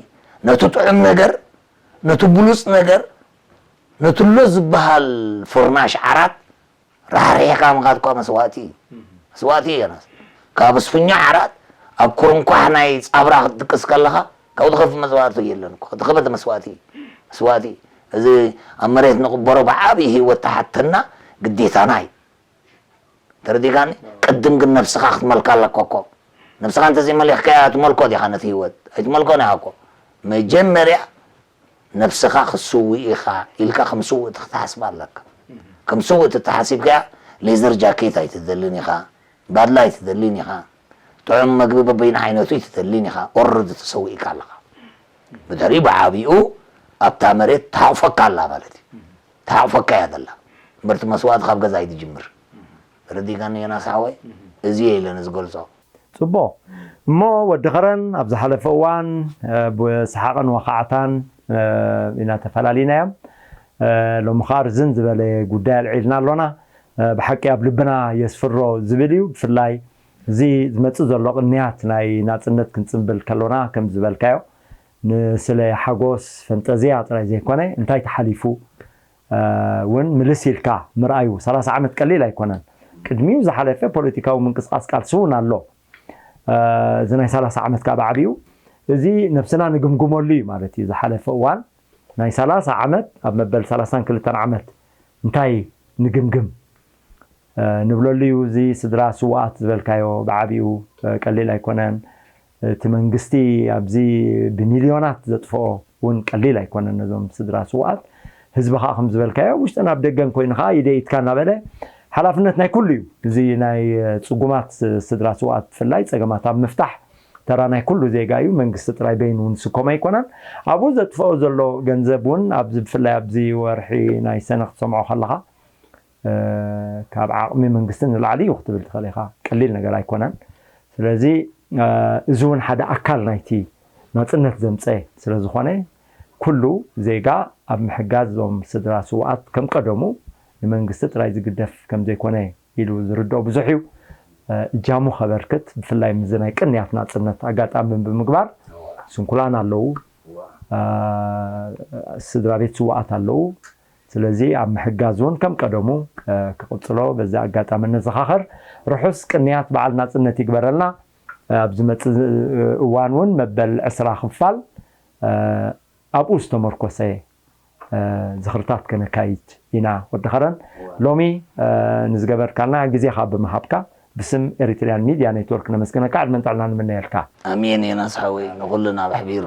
ነቲ ጥዑም ነገር ነቲ ብሉፅ ነገር ነቲ ኣሎ ዝበሃል ፍርናሽ ዓራት ራሕሪሕካ ምኻድ እኳ መስዋእቲ እዩ መስዋእቲ እዩ ዮናስ ካብ ስፍኛ ዓራት ኣብ ኩርንኳሕ ናይ ፃብራ ክትድቅስ ከለኻ ካብኡ ዝኸፍእ መስዋእቲ የለን እኮ እቲ ከበድ መስዋእቲ እዩ መስዋእቲ እዚ ኣብ መሬት ንቕበሮ ብዓብዪ ህይወት ተሓተና ግዴታና እዩ ተረዲእካኒ ቅድም ግን ነብስኻ ክትመልካ ኣለካ እኮ ነብስኻ እንተዘይመሊኽካያ ትመልኮ ዲኻ ነቲ ህይወት ኣይትመልኮን ኢኻ እኮ መጀመርያ ነብስኻ ክትስውእ ኢኻ ኢልካ ከም ስውእቲ ክትሓስባ ኣለካ ከም ስውእቲ ተሓሲብካያ ሌዘር ጃኬት ኣይትደልን ኢኻ ባድላ ኣይትደልን ኢኻ ጥዑም መግቢ በበይኑ ዓይነቱ ኣይትደልን ኢኻ ኦረዲ ተሰዊእካ ኣለኻ ብድሕሪኡ ብዓብይኡ ኣብታ መሬት ትሓቑፈካ ኣላ ማለት እዩ ትሓቑፈካ እያ ዘላ እምበርቲ መስዋእቲ ካብ ገዛ እዩ ዝጅምር ተረዲእካኒ ዮናስ ሓወይ እዚ እየ ኢለ ንዝገልፆ ፅቡቕ እሞ ወዲ ኸረን ኣብ ዝሓለፈ እዋን ብሰሓቕን ወኻዕታን ኢና ተፈላሊናዮም ሎሚ ኸዓ ርዝን ዝበለ ጉዳይ ኣልዒልና ኣሎና ብሓቂ ኣብ ልብና የስፍሮ ዝብል እዩ ብፍላይ እዚ ዝመፅእ ዘሎ ቅንያት ናይ ናፅነት ክንፅንብል ከሎና ከም ዝበልካዮ ንስለ ሓጎስ ፈንጠዝያ ጥራይ ዘይኮነ እንታይ ተሓሊፉ እውን ምልስ ኢልካ ምርኣዩ ሰላሳ ዓመት ቀሊል ኣይኮነን ቅድሚኡ ዝሓለፈ ፖለቲካዊ ምንቅስቃስ ቃልሲ እውን ኣሎ እዚ ናይ ሰላሳ ዓመት ካብ ዓብዩ እዚ ነብስና ንግምግመሉ እዩ ማለት እዩ ዝሓለፈ እዋን ናይ ሰላሳ ዓመት ኣብ መበል ሰላሳን ክልተን ዓመት እንታይ ንግምግም ንብለሉ እዩ እዚ ስድራ ስውኣት ዝበልካዮ ብዓብኡ ቀሊል ኣይኮነን እቲ መንግስቲ ኣብዚ ብሚልዮናት ዘጥፍኦ እውን ቀሊል ኣይኮነን ነዞም ስድራ ስውኣት ህዝቢ ከዓ ከም ዝበልካዮ ውሽጥን ኣብ ደገን ኮይኑ ከዓ ኢደ ኢትካ እናበለ ሓላፍነት ናይ ኩሉ እዩ እዚ ናይ ፅጉማት ስድራ ስውኣት ብፍላይ ፀገማት ኣብ ምፍታሕ ተራ ናይ ኩሉ ዜጋ እዩ መንግስቲ ጥራይ በይኑ እውን ዝስከሞ ኣይኮነን ኣብኡ ዘጥፍኦ ዘሎ ገንዘብ እውን ኣብዚ ብፍላይ ኣብዚ ወርሒ ናይ ሰነ ክትሰምዖ ከለካ ካብ ዓቕሚ መንግስቲ ንላዕሊ እዩ ክትብል ትኽእል ኢኻ ቀሊል ነገር ኣይኮነን ስለዚ እዚ እውን ሓደ ኣካል ናይቲ ናፅነት ዘምፀ ስለዝኾነ ኩሉ ዜጋ ኣብ ምሕጋዝ እዞም ስድራ ስውኣት ከም ቀደሙ ንመንግስቲ ጥራይ ዝግደፍ ከም ዘይኮነ ኢሉ ዝርድኦ ብዙሕ እዩ። እጃሙ ከበርክት፣ ብፍላይ ምስዚ ናይ ቅንያት ናጽነት ኣጋጣሚ ብምግባር፣ ስንኩላን ኣለዉ፣ ስድራ ቤት ስውኣት ኣለዉ። ስለዚ ኣብ ምሕጋዝ እውን ከም ቀደሙ ክቕጽሎ በዚ ኣጋጣሚ ነዘኻኸር። ርሑስ ቅንያት በዓል ናጽነት ይግበረልና። ኣብ ዝመጽእ እዋን እውን መበል ዕስራ ክፋል ኣብኡ ዝተመርኮሰ ዝኽርታት ከነካይድ ኢና። ወዲ ኸረን፣ ሎሚ ንዝገበርካልና፣ ግዜኻ ብምሃብካ ብስም ኤሪትሪያን ሚድያ ኔትወርክ ነመስግነካ። ዕድመን ጥዕናን ንምነየልካ። ኣሜን። ዮናስ ሓወይ፣ ንኹልና ብሕቢሩ።